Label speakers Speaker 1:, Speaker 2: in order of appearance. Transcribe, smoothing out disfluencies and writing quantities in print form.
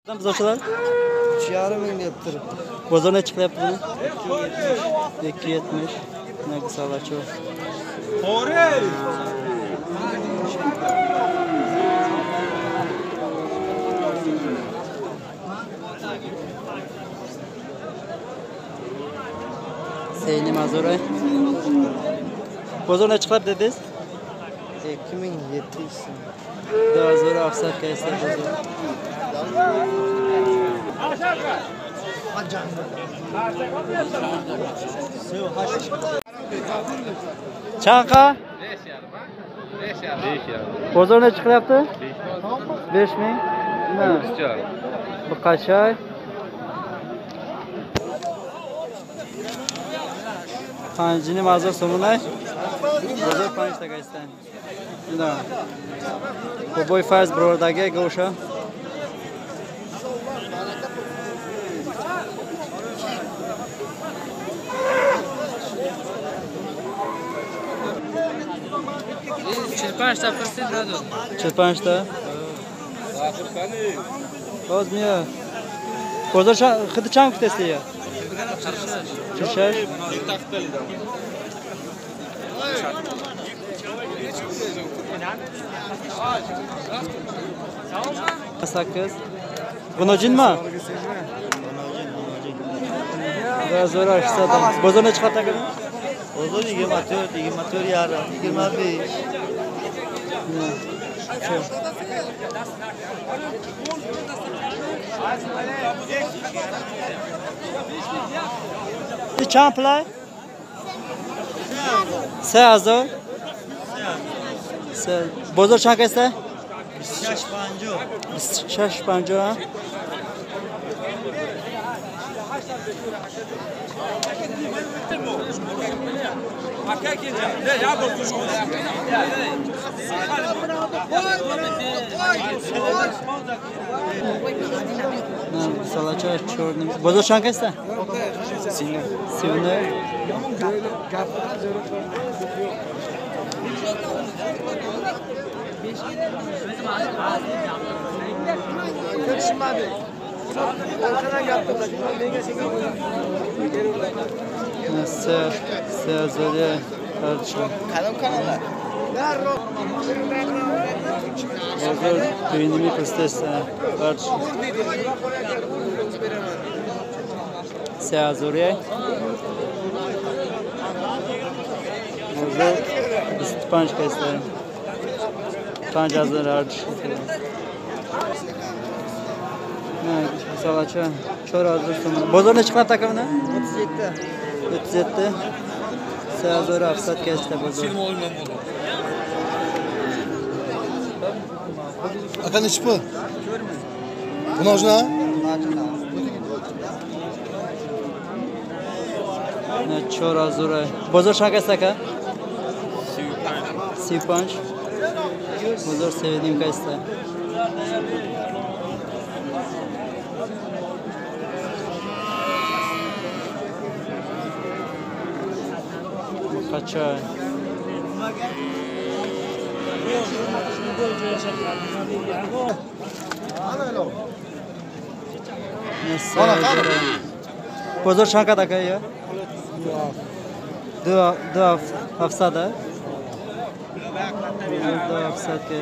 Speaker 1: Buzovchalar?
Speaker 2: 3,5 ming deb turibdi.
Speaker 1: Bozor necha chiqyapti buni? 2,70. Ne salacho.
Speaker 3: To'g'ri.
Speaker 1: Seyni mazora. Bozor necha chiqyapti dedingiz?
Speaker 2: 2700 so'm.
Speaker 1: 2700 kaysa bozor. Chanqa? 5,5. Bozor necha chiqyapti? 5000. Bu qachay? Panjini mazor so'mlay. Bozor 5 ta kaysdan. Boboy Fayz birodardagi go'sha.
Speaker 4: Ta pursid nadod.
Speaker 1: 45 ta. Боз мия. Бозор хиди чанд гуфтаси я? 46. 8. Bunojinmi? 2800. Bozor necha chiqadi aka?
Speaker 2: Bozor 24, 24,5, 25.
Speaker 1: Чанд пулай? 3000. Бозор чанд каста?
Speaker 2: 26,50.
Speaker 1: 26,50. Salacha чёрный. Бозор чанд каста? 39. Bozor tuyinimi pastesta barcha. 3000. Bozor 25 kaysa. 5000 arch. Salacha 4000 so'm. Bozor necha chiqyapti aka buni?
Speaker 2: 37.
Speaker 1: 37. 3700 kaysa bozor.
Speaker 5: Aka nechi pul? Bunojna?
Speaker 1: Ne 4000. Bozor чанд кайса aka? 35. Bozor 7 kaysa. Qachay. Bozor чанд кад aka ya? 2700. Bozor 2700 ke.